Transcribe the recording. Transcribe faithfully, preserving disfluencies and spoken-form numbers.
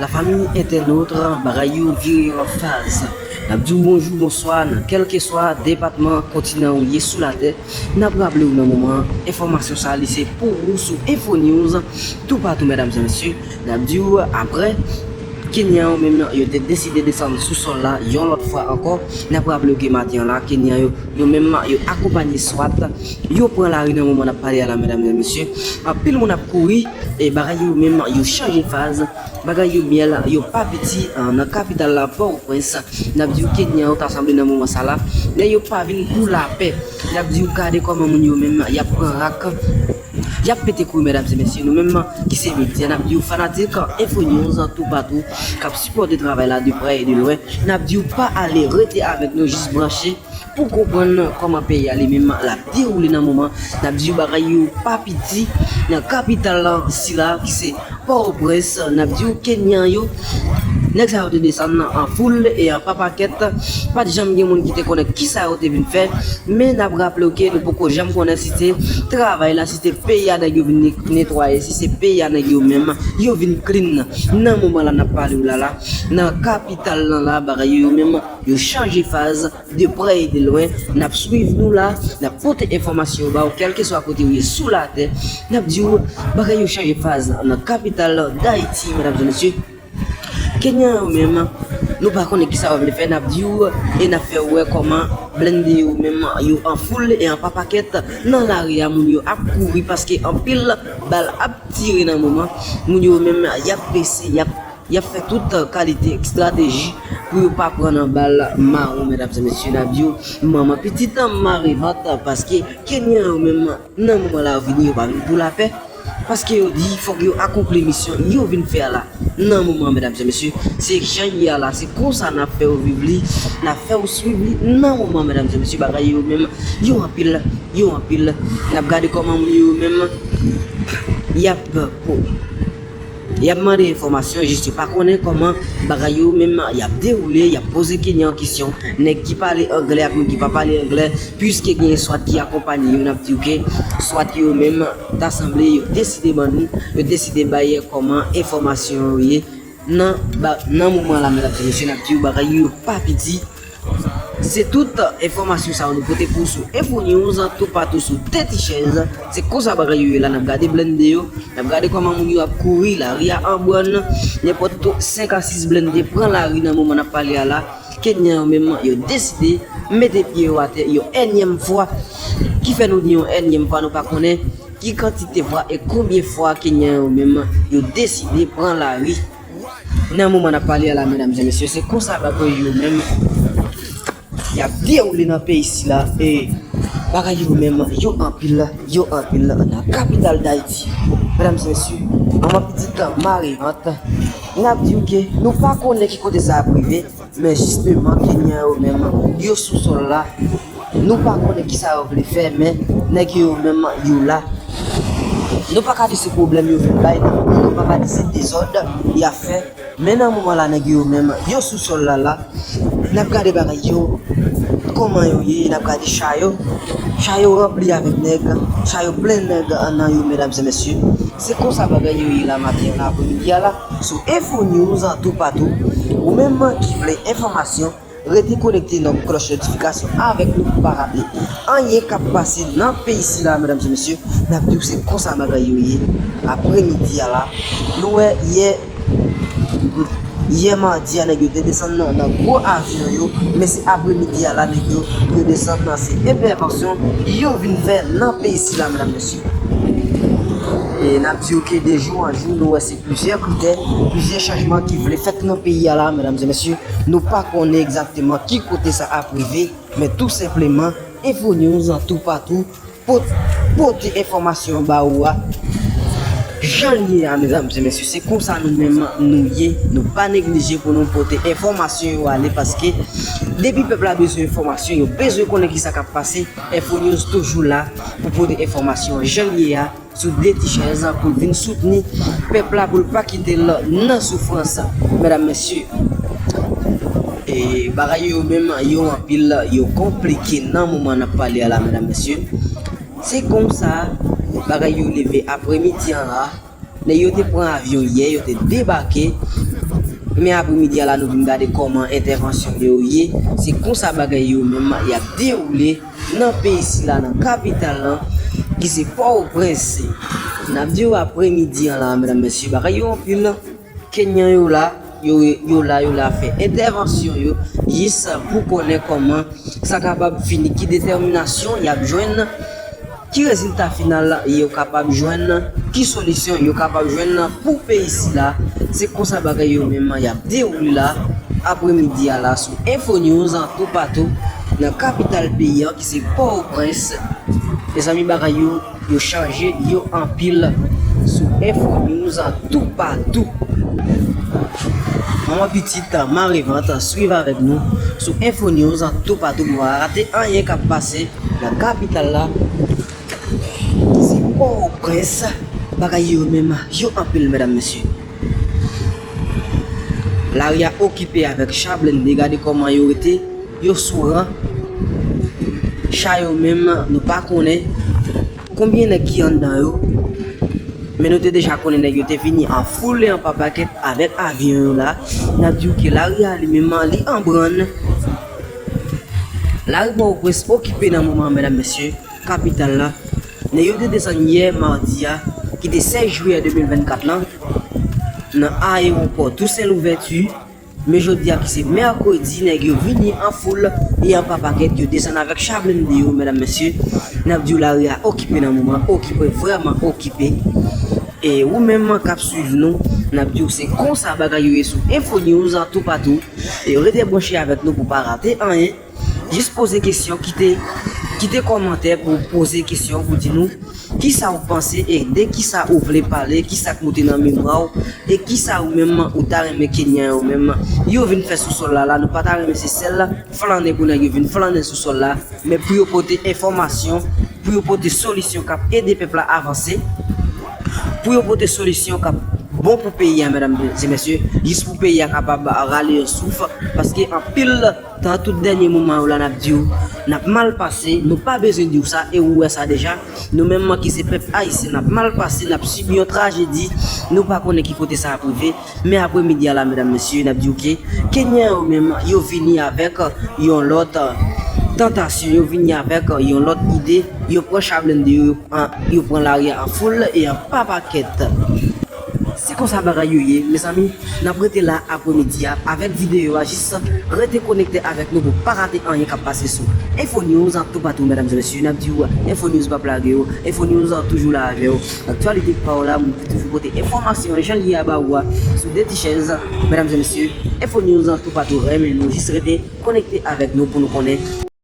Lafanmi entènot, bagay yo vire an faz. N ap di w bonjou, bonswa nan kèlkeswa depatman, kontinan ou ye sou latè. N ap raple w nan moman an, enfòmasyon sa a li se pou ou sou Info News toupatou, medam e mesye. N ap di w, apre Kenyan yo menm yo te deside desann sou sòl la yon lòt fwa ankò. N ap raple w ke maten an la, Kenyan yo, yo menm yo akonpanye swat, yo pran lari nan moman n ap pale a la, medam e mesye. Anpil moun ap kouri, e bagay yo menm yo chanje faz. Bagay yo myèl, yo pa piti, ah, nan kapital la, Pòtoprens. N ap di w Kenyan yo ta sanble nan moman sa la, nèg yo pa vin pou lapè. N ap di w gade kòman moun yo menm y ap pran rak, y ap pete kouri, medam e mesye. Nou menm ki se medya, n ap di w fanatik Info News toupatou k ap sipòte travay la de prè e de lwen. N ap di w pa ale, rete avèk nou, jis branche pou konprann kòman peyi a li menm l ap dewoule nan moman. N ap di w bagay yo pa piti nan kapital la, sila ki se Pòtoprens. N ap di w Kenyan yo, nèg sa yo te desann an foul e an pa pakèt. Pa t janm gen moun ki te konnen kisa yo te vin fè, men n ap raple w ke nou poko janm konnen si se travay la, si se peyi a nèg yo vin ne-, netwaye, si se peyi a nèg yo menm yo vin clean. Nan moman la n ap pale w la la, nan kapital lan la, bagay yo menm yo chanje faz. De prè e de lwen, n ap swiv nou la, n ap pote enfòmasyon yo ba w, kèlkeswa kote w ye sou latè. N ap di w, bagay yo chanje faz nan kapital Dayiti, medam e mesye. Kenyan yo menm, nou pa konnen kisa yo vle fè, n ap di w, e n ap fè w wè kòman blende yo menm, yo an foul e an pa pakèt nan lari a, moun yo ap kouri paske anpil bal ap tire nan moman, moun yo menm, y ap bese, y ap Y ap fè tout kalite estrateji pou yo pa pran nan bal mawon, medam e mesye. N ap di w, manman pitit mare vant, paske Kenyan yo menm, nan moman la, yo vini, yo pa vin pou lapè. Paske yo di, fòk yo akonpli misyon yo vin fè a la. Nan moman, medam e mesye, se jan l ye a la, se konsa n ap fè w viv li, n ap fè w swiv li. Nan moman, medam e mesye, bagay yo menm, yo anpil, yo anpil. N ap gade kòman moun yo menm, y ap po-, Y ap mande enfòmasyon, jis yo pa konnen kòman bagay yo menm y ap dewoule, y ap poze Kenyan kesyon. Nèg ki pale anglè ak moun ki pa pale anglè, piske gen swat ki akonpanye yo, n ap di w ke swat yo menm ta sanble yo deside ban nou, yo deside bay kòman enfòmasyon yo ye nan, ba, nan moman la, medam e mesye, n ap di w bagay yo pa piti. Se tout enfòmasyon sa yo nou pote pou w sou Info News, toupatou sou Tètichèz. Se konsa bagay yo ye la, n ap gade blende yo, n ap gade kòman moun yo ap kouri, lari a an bòn, nenpòt senk a sis blende pran lari nan moman n ap pale a la. Kenyan yo menm, yo deside mete pye yo atè yon ènyèm fwa. Ki fè nou di yon ènyèm fwa, nou pa konnen ki kantite fwa e konbyen fwa Kenyan yo menm, yo deside pran lari. Nan moman n ap pale a la, medam e mesye, se konsa bagay yo menm y ap dewoule nan peyi sila, e bagay yo menm yo anpil, yo anpil nan kapital Dayiti. Medam e mesye, manman pitit mare vant, n ap di w ke nou pa konnen ki kote sa ap rive, men jisteman, Kenyan yo menm, yo sou sòl la. Nou pa konnen kisa yo vle fè, men nèg yo menm, yo la. Nou pa ka di se pwoblèm yo vin bay, non. Nou pa ka di se dezòd y ap fè. Men nan moman la, nèg yo menm, yo sou sòl la, la. N ap gade bagay yo, kòman yo ye, n ap gade cha yo. Cha yo ranpli avèk nèg, cha yo plen nèg nan yo, medam e mesye. Se konsa bagay yo ye la maten an, apremidi a la, sou Info News toupatou. Ou menm ki vle enfòmasyon, rete konekte nan klòch notifikasyon avèk nou pou pa rate anyen k ap pase nan peyi sila, medam e mesye. N ap di w se konsa bagay yo ye. Apremidi a la, nou wè yè, yè madi a, nèg yo te desann nan, nan gwo avyon yo, men se apremidi a la, nèg yo, yo desann nan se entèvansyon yo vin fè nan peyi sila, medam e mesye. E n ap di w ke de jou an jou, nou wè se plizyè kritè, plizyè chanjman ki vle fèt nan peyi a la, medam e mesye. Nou pa konnen egzakteman ki kote sa ap rive, men tou senpleman, Info News toupatou pot-, pote enfòmasyon ba ou a. Jan l ye a, medam e mesye, se konsa nou menm nou ye. Nou pa neglije pou nou pote enfòmasyon yo ale, paske depi pèp la bezwen enfòmasyon, yo bezwen konnen kisa k ap pase, Info News toujou la pou pote enfòmasyon jan l ye a sou de ti chèz pou l vin soutni pèp la, pou l pa kite l nan soufrans, medam, mesye. E bagay yo menm, yo anpil, yo konplike nan moman n ap pale a la, medam, mesye. Se konsa bagay yo leve apremidi an la. Nèg yo te pran avyon yè, yo te debake. Men apremidi a la, nou vin gade kòman entèvansyon yo ye. Se konsa bagay yo menm y ap dewoule nan peyi sila, nan kapital lan, ki se Pòtoprens. N ap di w apremidi an la, medam, mesye, bagay yo anpil. Kenyan yo la, yo, yo la, yo la fè entèvansyon yo, jis pou konnen kòman sa kapab fini, ki detèminasyon y ap jwenn, ki rezilta final yo kapab jwenn, ki solisyon yo kapab jwenn pou peyi sila. Se konsa bagay yo menm y ap dewoule la, apremidi a la, sou Info News, toupatou nan kapital peyi an, ki se Pòtoprens. Mezanmi, bagay yo, yo chanje, yo anpil sou Info News toupatou. Manman pitit, mare vant, swiv avèk nou sou Info News toupatou pou pa rate anyen k ap pase nan kapital la, ki se Pòtoprens. Bagay yo menm, yo anpil, medam, mesye. Lari a okipe avèk cha blende, gade kòman yo rete, yo sou ran. Cha yo menm, nou pa konnen konbyen nèg ki anndan yo. Men nou te deja konnen nèg yo te vini an foul e an pa pakèt avèk avyon yo la. N ap di w ke lari a li menm, li an brann. Lari Pòtoprens okipe nan moman an, medam, mesye, kapital la. Nèg yo te desann yè madi a, ki te sèz jiyè de mil vennkat lan, nan ayewopò Toussaint Louverture. Men jodi a, ki se mèkredi, nèg yo vini an foul e an pa pakèt, yo desann avèk cha blende yo, medam, mesye. N ap di w lari a okipe nan moman, okipe, vrèman okipe. E ou menm k ap swiv nou, n ap di w se konsa bagay yo ye sou Info News toupatou. E rete branche avèk nou pou pa rate anyen. Jis poze kesyon, kite, kite kòmantè pou poze kesyon, pou di nou kisa ou panse e de kisa ou vle pale, kisa k moute nan memwa w, e kisa ou menm ou ta renmen Kenyan yo menm yo vin fè sou sòl la, la nou pa ta renmen se sèl flannen pou nèg yo vin flannen sou sòl la, men pou yo pote enfòmasyon, pou yo pote solisyon k ap ede pèp la avanse, pou yo pote solisyon k ap bon pou peyi a, medam e mesye, jis pou peyi a kapab rale yon souf, paske anpil tan, tout dènye moman yo la, n ap di w, n ap mal pase, nou pa bezwen di w sa, e ou wè sa deja. Nou menm ki se pèp ayisyen, n ap mal pase, n ap sibi yon trajedi, nou pa konnen ki kote sa ap rive. Men apremidi a la, medam, mesye, n ap di w ke Kenyan yo menm, yo vini avèk yon lòt tantasyon, yo vini avèk yon lòt ide, yo pran cha blende yo, yo, yo pran lari a an foul e an pa pakèt. Se konsa bagay yo ye, mezanmi. N ap rete la apremidi a avèk videyo a. Jis rete konekte avèk nou pou pa rate anyen k ap pase sou Info News toupatou, medam e mesye. N ap di w, Info News p ap lage w. Info News toujou la avè w. Aktyalite pa w la, moun ki toujou pote enfòmasyon jan l ye a ba ou a sou de ti chèz, medam e mesye. Info News toupatou renmen nou. Jis rete konekte avèk nou pou nou konnen